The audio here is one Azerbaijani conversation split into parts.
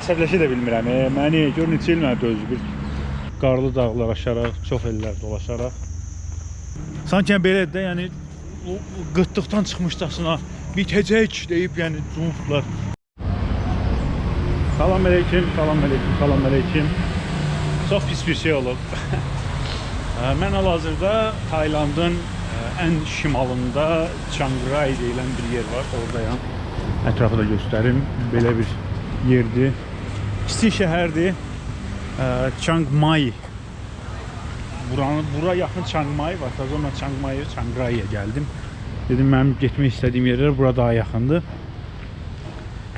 Əsəbləşə də bilmirəm. Məni gör neçə il mənə dözdü bir qarlı dağlar aşaraq, çox ellər dolaşaraq. Sanki yəni belədir də, yəni o qıtlıqdan çıxmışcasına bitəcək deyib, yəni cumublar. Salam əleykum, salam əleykum, salam əleykum. Çox pis bir şey olub. Mən hal-hazırda Taylandın ən şimalında Chiang Rai deyilən bir yer var, oradayam. Ətrafı da göstərim. Belə bir yerdir. Kiçik şəhərdir. Chiang Mai. Bura yaxın Chiang Mai var. Təzə mən Chiang Mai, Chiang Rai'yə gəldim. Dedim mənim getmək istədiyim yerlər bura daha yaxındır.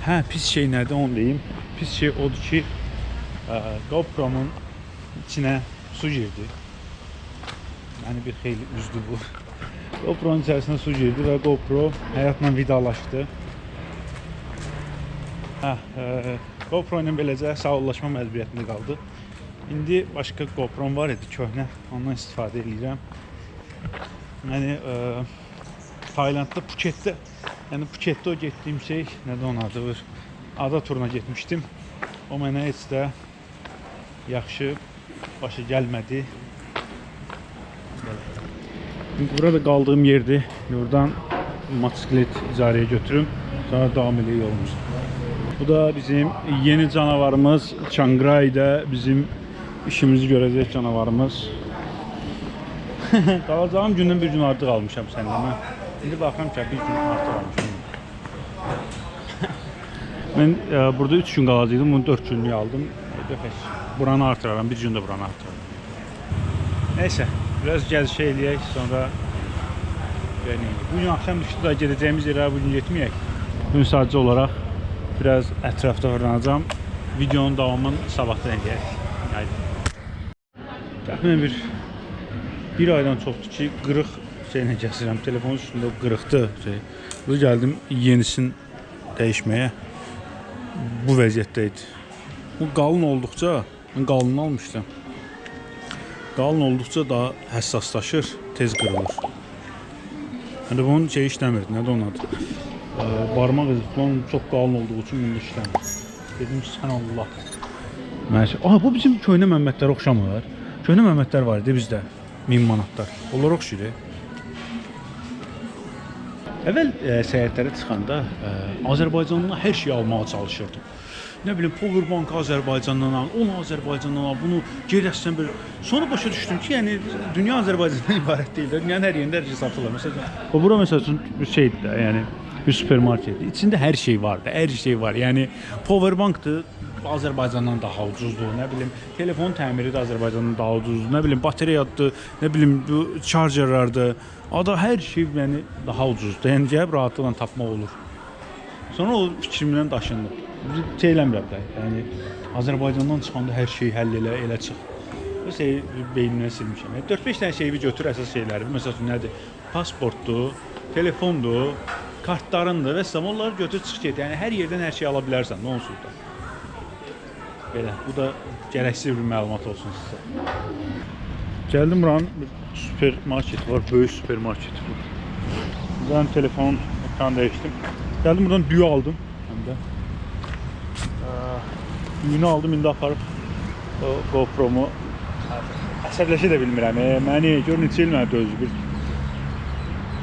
Hə, pis şey nədir onu deyim. Pis şey odur ki, GoPro-mun içinə su girdi. Məni bir xeyli üzdü bu. GoPro-nun içərisinə su girdi və GoPro həyatla vidalaşdı. Hə, GoPro ilə beləcə sağollaşma məcburiyyətində qaldı. İndi başqa GoPro-m var idi, köhnə. Ondan istifadə eləyirəm. Yəni Taylandda, Phuketdə, yəni Phuketdə o getdiyim şey, nədir onun adı? Bir ada turuna getmişdim. O mənə heç də yaxşı başa gəlmədi. Belə. İndi burada qaldığım yerdir. Buradan motosiklet icarəyə götürüm. Sonra davam eləyək yolumuza. Bu da bizim yeni canavarımız Chiang Rai'də bizim işimizi görəcək canavarımız. Qalacağım gündən bir gün artıq almışam səndən mən. İndi baxıram ki, bir gün artıq almışam. Mən burada 3 gün qalacaqdım, bunu 4 günlük aldım. Dəfə buranı artıraram, bir gün də buranı artıraram. Neysə, biraz gəziş eləyək, sonra görək. Bu gün axşam düşdü da gedəcəyimiz yerə bu gün getməyək. Bugün sadəcə olaraq biraz ətrafda fırlanacağam. Videonun davamını sabahdan eləyək. Haydi. Təxminən bir aydan çoxdur ki, qırıq şeylə gəzirəm. Telefonun üstündə qırıqdı şey. Bu gəldim yenisini dəyişməyə. Bu vəziyyətdə idi. Bu qalın olduqca, mən qalını almışdım. Qalın olduqca daha həssaslaşır, tez qırılır. Yəni bunun şey işləmirdi, nədir onun adı? Barmaq izi falan çox qalın olduğu üçün bunda işləmir. Dedim sən Allah. Məşə. Aha, bu bizim köhnə Məmmədlərə oxşamır. Köhnə Məmmədlər var idi bizdə. 1000 manatlar. Onlara oxşayır. Əvvəl səyahətlərə çıxanda Azərbaycandan hər şeyi almağa çalışırdım. Nə bilim powerbank Azərbaycandan al, onu Azərbaycandan al, bunu geri bir. Sonra başa düşdüm ki, yəni dünya Azərbaycandan ibarət deyil də. Dünyanın hər yerində hər şey satılır. Məsələn, o bura məsəl üçün bir şeydir də, yəni bir supermarketdir. İçində hər şey vardı, hər şey var. Yəni powerbankdır, Azərbaycandan daha ucuzdur, nə bilim, telefon təmiri də Azərbaycandan daha ucuzdur, nə bilim, batareyadır, nə bilim, bu chargerlardır. Ada hər şey yəni daha ucuzdur. Yəni gəlib rahatlıqla tapmaq olur. Sonra o fikrimdən daşındım. Şey eləmirəm də. Yəni Azərbaycandan çıxanda hər şey həll elə, elə çıx. Bu şey beynimdən silmişəm. Yəni 4-5 dənə şeyi götür əsas şeyləri. Məsəl üçün nədir? Pasportdur, telefondur, kartlarındır və sair. Onları götür çıx get. Yəni hər yerdən hər şey ala bilərsən, nə onsuz da. Belə, bu da gərəksiz bir məlumat olsun sizə. Gəldim buranın bir supermarketi var, böyük supermarket bu. Buradan telefon ekranı dəyişdim. Gəldim buradan düyü aldım həm də. Düyünü aldım, indi aparıb o GoPro-mu əsəbləşə də bilmirəm. Məni gör neçə il mənə dözdü bir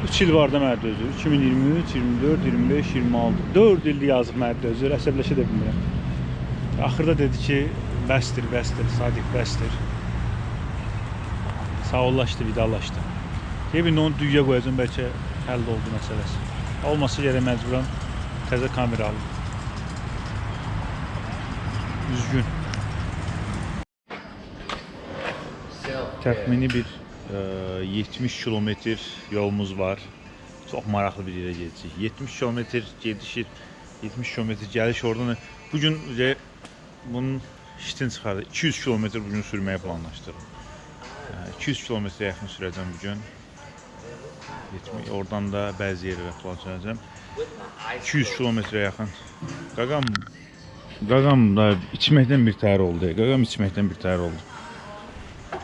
3 il var da mənə dözür. 2023, 24, 25, 26. 4 ildir yazıq mənə dözür. Əsəbləşə də bilmirəm. Axırda dedi ki, bəsdir, bəsdir, Sadiq bəsdir. Sağollaşdı, vidalaşdı. Deyib indi onu düyüyə qoyacağam, bəlkə həll oldu məsələsi. Olmasa gərək məcburan təzə kamera alım. Üzgün. Təxmini bir 70 kilometr yolumuz var. Çox maraqlı bir yerə gedəcəyik. 70 kilometr gedişi, 70 kilometr gəliş oradan. Bugün bunun işini çıxardı. 200 kilometr bugün sürməyi planlaşdırıram. 200 kilometrə yaxın sürəcəm bugün. 70, oradan da bəzi yerlərə plan sürəcəm. 200 kilometrə yaxın. Qaqam da içməkdən bir təhər oldu. Qaqam içməkdən bir təhər oldu.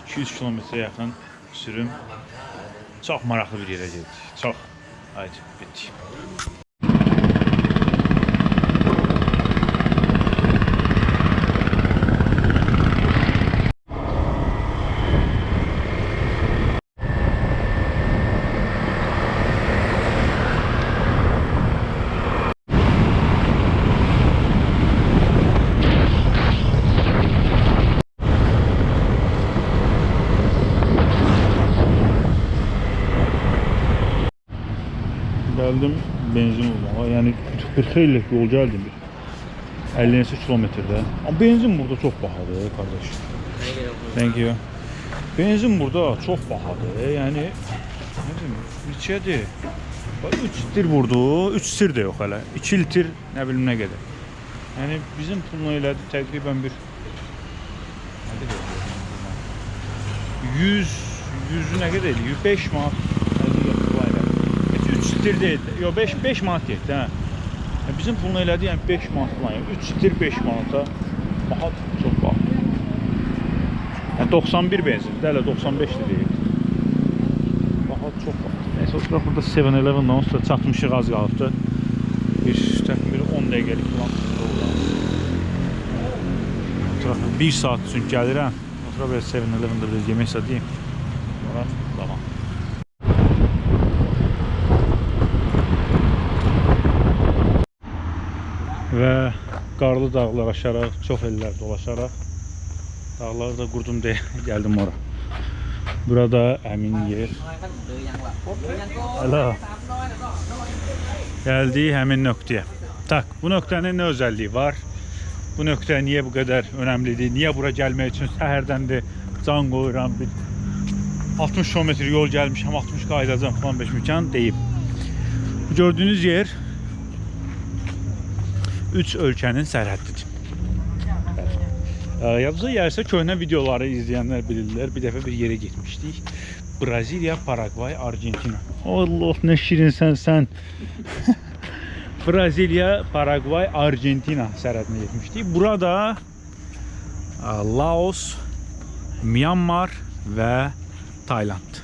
200 kilometrə yaxın sürüm. Çox maraqlı bir yerə getdik. Çox. Haydi, bitdik. Gəldim benzin almağa. Yəni bir xeyli yol gəldim bir. 50 kilometrdə. Amma benzin burada çox bahadır, qardaş. Thank you. Benzin burada çox bahadır. Yəni nə bilim, neçədir? Bax 3 litr vurdu, 3 litr də yox hələ. 2 litr nə bilim nə qədər. Yəni bizim pulla elədi təqribən bir nə qədər 100 100 nə qədər eləyir? 105 manat falan elədi. Heç 3 litr deyil. Yox 5 manat getdi, hə. Yəni bizim pulla elədi, yəni 5 manat falan. Yəni 3 litr 5 manata baha, çox baha. Yəni 91 benzindir, hələ 95 də deyil. Baha, çox baha. Neysə, oturaq burada 7-Eleven-dan onsuz da çatmışıq, az qalıbdı. Bir təxminən 10 dəqiqəlik falan. Oturaq 1 saat üçün gəlirəm. Oturaq biraz 7-Eleven-də biraz yemək satayım. Sonra tamam. Və qarlı dağlar aşaraq, çox ellər dolaşaraq dağları da qurdum deyə gəldim ora. Burada həmin yer. Alo. Gəldik həmin nöqtəyə. Tak, bu nöqtənin nə özelliği var? Bu nöqtə niyə bu qədər önəmlidir? Niyə bura gəlmək üçün səhərdəndir can qoyuram, bir 60 kilometr yol gəlmişəm, 60 qayıdacam falan beş məkan deyib. Bu gördüyünüz yer 3 ölkənin sərhəddidir. Yadınıza gəlsə köhnə videoları izləyənlər bilirlər. Bir dəfə bir yerə getmişdik. Braziliya, Paragvay, Argentina. Allah, nə şirinsən sən. Braziliya, Paragvay, Argentina sərhədinə getmişdik. Burada Laos, Myanmar və Tayland.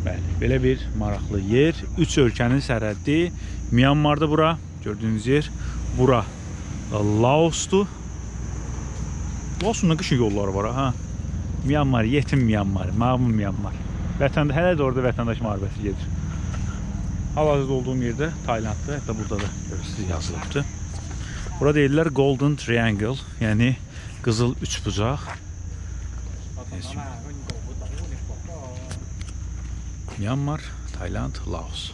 Bəli, belə bir maraqlı yer. 3 ölkənin sərhəddi. Myanmarda bura, gördüyünüz yer. Bura Laosdur. Laosun nə qəşəng yolları var ha. Myanmar, yetim Myanmar, mağmur Myanmar. Vətəndə, hələ də orada vətəndaş müharibəsi gedir. Hal-hazırda olduğum yerdə Taylandda, hətta burada da görürsünüz yazılıbdır. Bura deyirlər Golden Triangle, yəni qızıl üçbucaq. Myanmar, Tayland, Laos.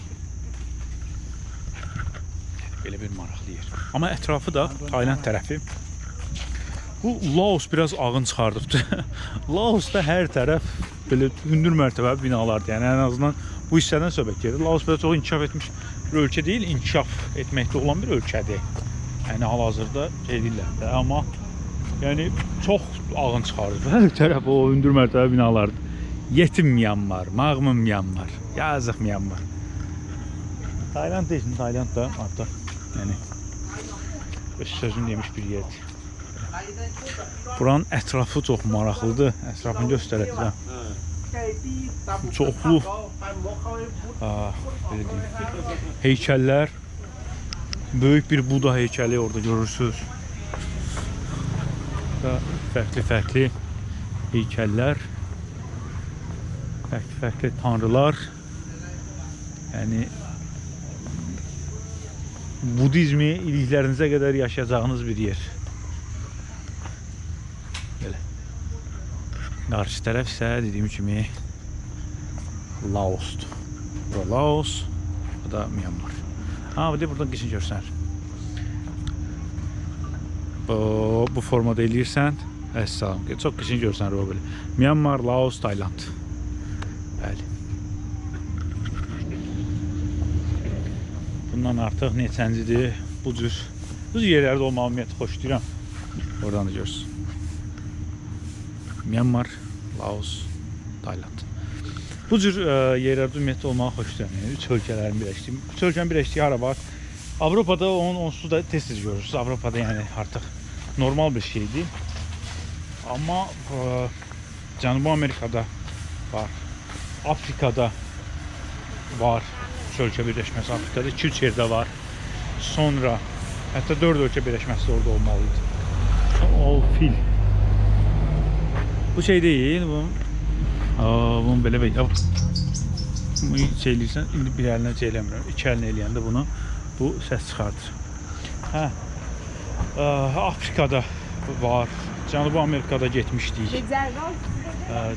Yəni, belə bir maraqlı yer. Amma ətrafı da Tayland tərəfi. Bu Laos biraz ağın çıxardıbdır. Laosda hər tərəf belə hündür mərtəbəli binalardır. Yəni ən azından bu hissədən söhbət gedir. Laos belə çox inkişaf etmiş bir ölkə deyil, inkişaf etməkdə olan bir ölkədir. Yəni hal-hazırda şey deyirlər də, amma yəni çox ağın çıxardır. Hər tərəf o hündür mərtəbəli binalardır. Yetim Myanmar, mağmur Myanmar, yazıq Myanmar. Tayland deyilsin, Tayland da artıq yəni öz sözünü demiş bir yerdir. Buranın ətrafı çox maraqlıdır. Ətrafını göstərəcəm. Çoxlu, belə deyim, heykəllər. Böyük bir Buda heykəli orada görürsünüz. Və fərqli-fərqli heykəllər, fərqli-fərqli tanrılar. Yəni Budizmi iliklərinizə qədər yaşayacağınız bir yer. Belə. Qarşı tərəf isə dediyim kimi Laosdur. Bura Laos, bu da Myanmar. Ha, bu da buradan keçin görsənir. Bu formada eləyirsən. Əssalam. Çox keçin görsənir o belə. Myanmar, Laos, Tayland. Bəli. Bundan artıq neçəncidir? Bu cür yerlərdə olmağı ümumiyyətlə xoşlayıram. Oradan da görürsün. Myanmar, Laos, Tayland. Bu cür yerlərdə ümumiyyətlə olmağı xoşlayıram. Yəni, üç ölkələrin birləşdiyi. Üç ölkənin birləşdiyi hara var? Avropada onsuz da tez-tez görürsünüz. Avropada yəni artıq normal bir şeydir. Amma Cənubi Amerikada var. Afrikada var. Üç ölkə birləşməsi Afrikada 2-3 yerdə var. Sonra hətta 4 ölkə birləşməsi də orada olmalı idi. O fil. Bu şey deyil, bu, bunu belə bir, bunu şey eləyirsən, indi bir əlinə şey eləmirəm, iki əlinə eləyəndə bunu, bu səs çıxardır. Hə, Afrikada var, Cənubi Amerikada getmişdik.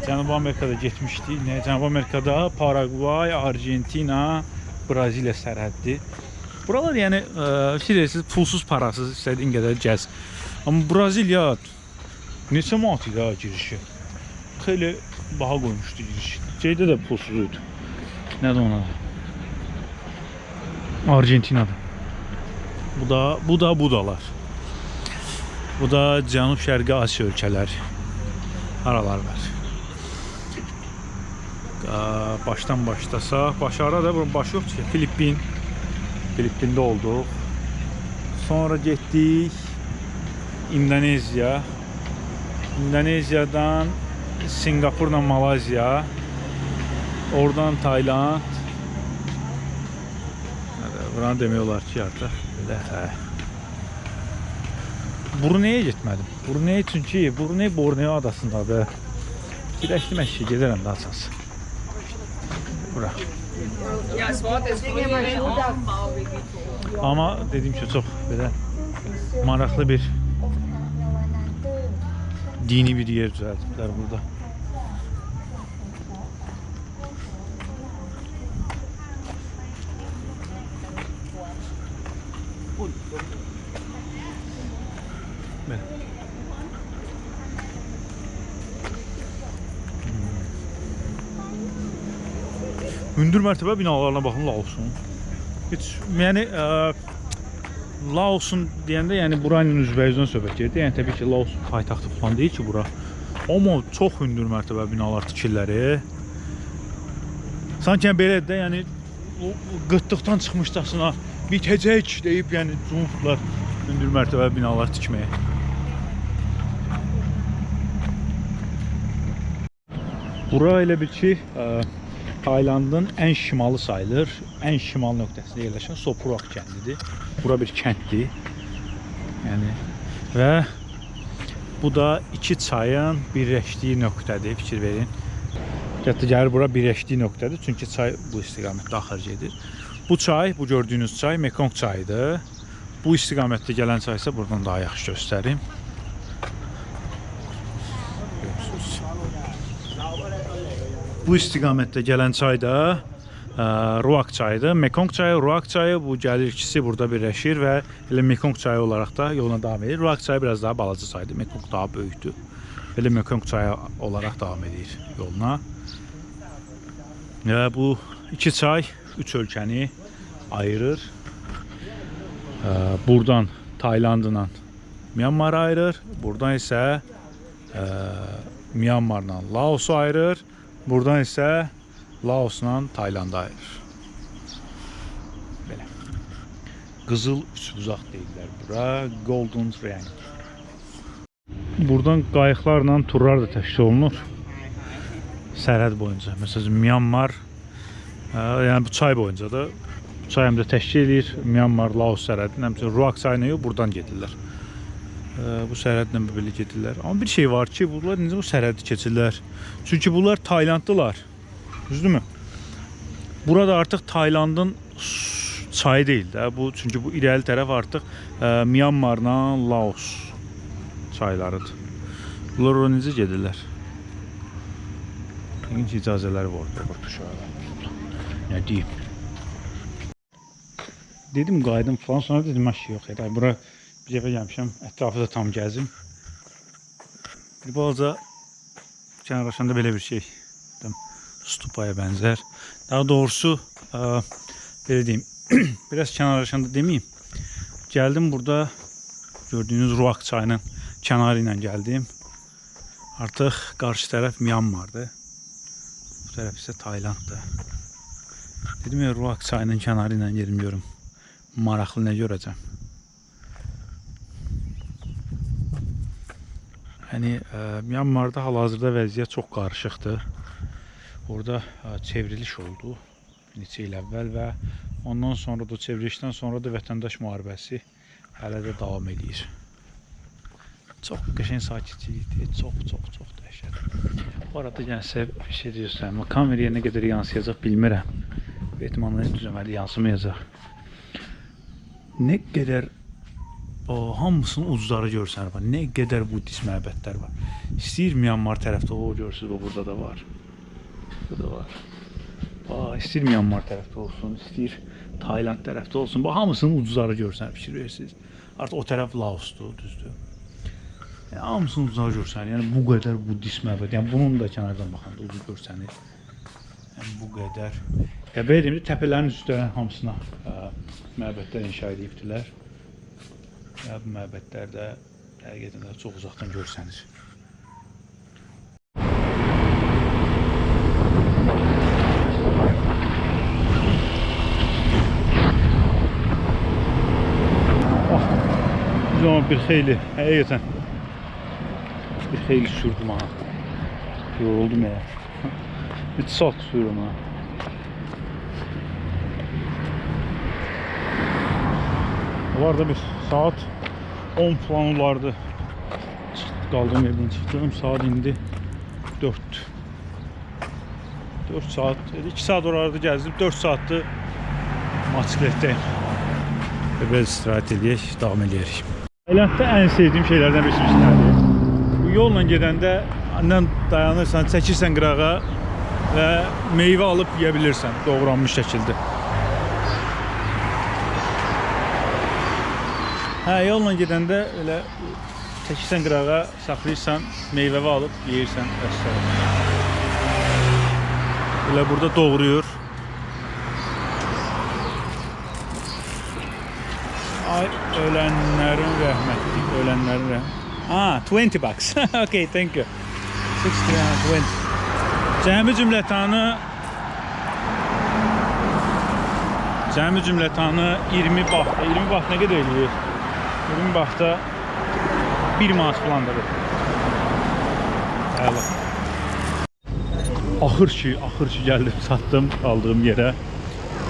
Cənubi Amerikada getmişdik. Nə? Cənubi Amerikada Paragvay, Argentina, Braziliya sərhəddir. Buralar yəni fikir verirsiniz, pulsuz parasız istədiyin qədər gəz. Amma Braziliya neçə manat idi ha girişi? Xeyli baha qoymuşdu girişi. Şeydə də pulsuz idi. Nədir ona? Argentinada. Bu da budalar. Bu da Cənub-Şərqi Asiya ölkələri. Haralar var? Başdan başlasaq, başı harada? Bunun başı yoxdur ki. Filippin. Filippində olduq. Sonra getdik İndoneziya. İndoneziyadan Singapurla Malayziya. Oradan Tayland. Buranı demək olar ki, artıq belə, hə. Bruneiyə getmədim. Brunei çünki Brunei Borneo adasındadır. Fikirləşdim əşi, gedərəm daha əsas. Bura. Amma dediyim ki, çox belə maraqlı bir dini bir yer düzəldiblər burada. Belə. Hündür mərtəbə binalarına baxın Laosun. Heç, yəni Laosun deyəndə, yəni bura ilə üzbəyüzdən söhbət gedir. Yəni təbii ki, Laos paytaxtı falan deyil ki bura. Amma çox hündür mərtəbə binalar tikirləri. Sanki yəni belədir də, yəni o qıtlıqdan çıxmışcasına bitəcək deyib, yəni cumublar hündür mərtəbə binalar tikməyə. Bura elə bil ki, Taylandın ən şimalı sayılır. Ən şimal nöqtəsində yerləşən Sopurak kəndidir. Bura bir kənddir. Yəni və bu da iki çayın birləşdiyi nöqtədir, fikir verin. Hətta gəlir bura birləşdiyi nöqtədir. Çünki çay bu istiqamətdə axar gedir. Bu çay, bu gördüyünüz çay Mekong çayıdır. Bu istiqamətdə gələn çay isə buradan daha yaxşı göstərim. Görürsünüz. Bu istiqamətdə gələn çay da Ruak çayıdır. Mekong çayı, Ruak çayı, bu gəlir ikisi burada birləşir və elə Mekong çayı olaraq da yoluna davam edir. Ruak çayı biraz daha balaca çaydır, Mekong daha böyükdür. Elə Mekong çayı olaraq davam edir yoluna. Və bu iki çay üç ölkəni ayırır. Buradan Taylandla Myanmarı ayırır, buradan isə Myanmarla Laosu ayırır. Buradan isə Laosla Taylandı ayırır. Belə. Qızıl üçbucaq deyirlər bura. Golden Triangle. Buradan qayıqlarla turlar da təşkil olunur. Sərhəd boyunca. Məsələn, Myanmar, yəni bu çay boyunca da, bu çay həm də təşkil edir Myanmar, Laos sərhədini. Həmçinin Ruak çayına yox, buradan gedirlər. Bu sərhədlə belə gedirlər. Amma bir şey var ki, bunlar necə bu sərhədi keçirlər? Çünki bunlar Taylandlılar. Düzdürmü? Burada artıq Taylandın çayı deyil də. Bu, çünki bu irəli tərəf artıq Myanmarla Laos çaylarıdır. Bunlar ora necə gedirlər? Yəqin ki, icazələri var orada uşaqlar. Nə deyim? Dedim qayıdım falan, sonra dedim əşi yox, bura bir evə gəlmişəm, ətrafı da tam gəzim. Bir balaca kənarlaşanda belə bir şey, stupaya bənzər. Daha doğrusu, belə deyim, biraz kənarlaşanda deməyim. Gəldim burada, gördüyünüz Ruak çayının kənarı ilə gəldim. Artıq qarşı tərəf Myanmardır. Bu tərəf isə Taylanddır. Dedim ya, Ruak çayının kənarı ilə gedim görüm. Maraqlı nə görəcəm. Yəni, Myanmarda hal-hazırda vəziyyət çox qarışıqdır. Orada çevriliş oldu neçə il əvvəl və ondan sonra da çevrilişdən sonra da vətəndaş müharibəsi hələ də davam edir. Çox qəşəng sakitçilikdir, çox dəhşət. Bu arada yəni sizə bir şey göstərim. Kameraya nə qədər yansıyacaq bilmirəm. Ehtimalle düzəməli yansımayacaq. Nə qədər o, hamısının ucları görsənir. Bax, nə qədər buddist məbədlər var. İstəyir Myanmar tərəfdə o görürsünüz, bu burada da var. Burada da var. Bax, istəyir Myanmar tərəfdə olsun, istəyir Tayland tərəfdə olsun. Bax, hamısının ucuzları görsən, fikir verirsiniz. Artıq o tərəf Laosdur, düzdür. Yəni, hamısının ucuzları görsənir. Yəni, bu qədər buddist məbədi. Yəni, bunun da kənardan baxanda ucuz görsənir. Yəni, bu qədər. Ya, belə deyim də, təpələrin üstlərinin hamısına məbədlər inşa edibdilər. Və bu məbədlər də həqiqətən də çox uzaqdan görsənir. Amma bir xeyli, həqiqətən bir xeyli sürdüm ha. Yoruldum ya. 3 saat sürüyorum ha. Var da bir saat 10 falan olardı. Qaldığım yerdən çıxdım. Saat indi 4. 4 saat, 2 saat oralarda gəzdim. 4 saatdır motosikletdəyim. Və biraz istirahət eləyək, davam eləyərik. Taylandda ən sevdiyim şeylərdən birisi nədir? Bu yolla gedəndə andən dayanırsan, çəkirsən qırağa və meyvə alıb yeyə bilirsən doğranmış şəkildə. Hə, yolla gedəndə elə çəkirsən qırağa, saxlayırsan, meyvəvi alıb yeyirsən və s. Elə burada doğrayır. Ay, ölənlərin rəhmətli, ölənlərin rəhmətli. Ah, 20 bucks. Okay, thank you. 60, 20. Cəmi cümlətanı 20 baht. 20 baht nə qədər eləyir? 20 bahtda 1 manat filandır bu. Əla. Axır ki gəldim, çatdım qaldığım yerə.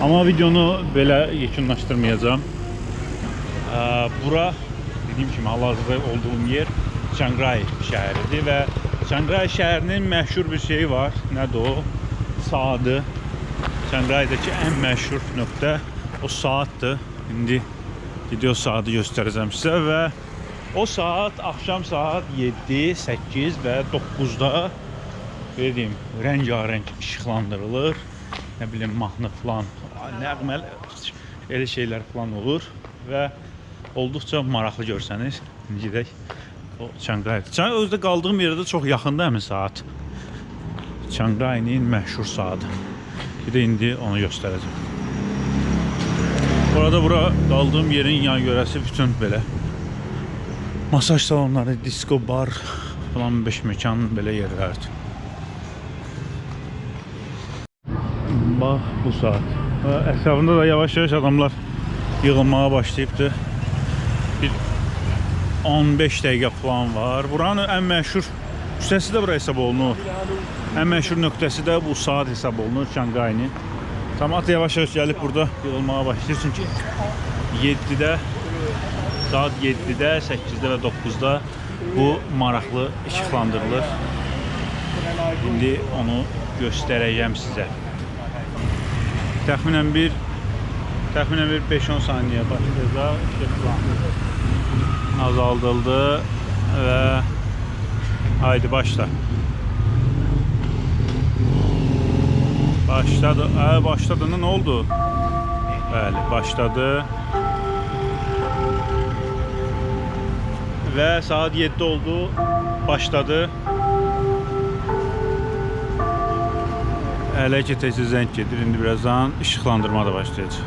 Amma videonu belə yekunlaşdırmayacağam. Bura, dediyim kimi, hal-hazırda olduğum yer Chiang Rai şəhəridir və Chiang Rai şəhərinin məşhur bir şeyi var. Nədir o? Saatı. Chiang Rai'dəki ən məşhur nöqtə o saatdır. İndi gidiyor saatı göstərəcəm sizə və o saat axşam saat 7, 8 və 9-da belə deyim, rəngarəng işıqlandırılır. Nə bilim, mahnı falan, nəğməli elə şeylər falan olur və olduqca maraqlı görsəniz. İndi gedək o Chiang Rai. Özdə qaldığım yerdə çox yaxında həmin saat. Chiang Rai'nin məşhur saatı. Bir də indi onu göstərəcəm. Burada bura qaldığım yerin yan yörəsi bütün belə masaj salonları, disko bar falan 5 məkan belə yerlərdir. Bax bu saat. Ətrafında da yavaş-yavaş adamlar yığılmağa başlayıbdır. Bir 15 dəqiqə falan var. Buranın ən məşhur küçəsi də bura hesab olunur. Ən məşhur nöqtəsi də bu saat hesab olunur Chiang Rai'nin. Camaat yavaş-yavaş gəlib burada yığılmağa başlayır. Çünki 7-də, saat 7-də, 8-də və 9-da bu maraqlı işıqlandırılır. İndi onu göstərəcəm sizə. Təxminən bir 5-10 saniyə başlayacaq. İşıqlandırılır. Azaldıldı və haydi başla. Başladı. Başladı. Nə oldu? Bəli, başladı. Və saat 7 oldu. Başladı. Hələ ki tez-tez zəng gedir. İndi birazdan işıqlandırma da başlayacaq.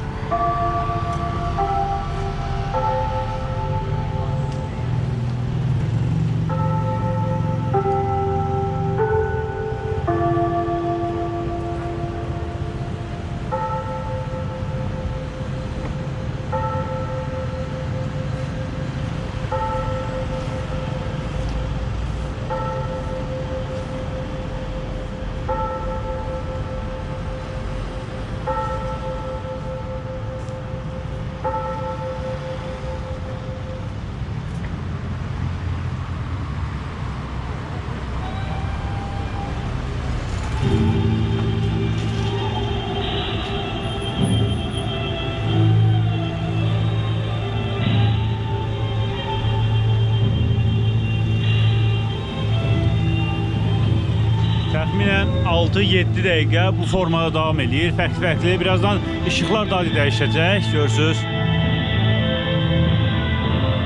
Təxminən 6-7 dəqiqə bu formada davam eləyir. Fərqli-fərqli. Birazdan işıqlar daha da dəyişəcək, görürsüz.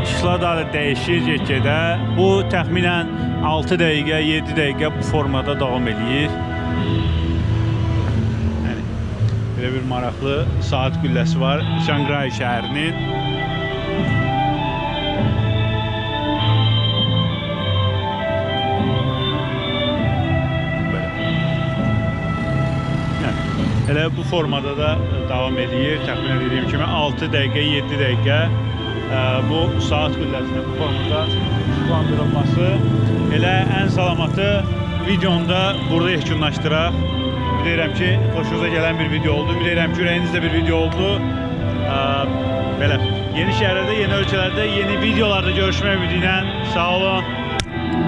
İşıqlar daha da dəyişir get-gedə. Bu təxminən 6 dəqiqə, 7 dəqiqə bu formada davam eləyir. Yəni belə bir maraqlı saat qülləsi var Şanqay şəhərinin. Belə. Yəni, elə bu formada da davam eləyir. Təxminən dediyim kimi 6 dəqiqə, 7 dəqiqə bu saat qülləsinin bu formada işıqlandırılması. Elə ən salamatı videonu da burada yekunlaşdıraq. Ümid edirəm ki, xoşunuza gələn bir video oldu. Ümid edirəm ki, ürəyinizdə bir video oldu. Belə, yeni şəhərlərdə, yeni ölkələrdə, yeni videolarda görüşmək ümidi ilə. Sağ olun.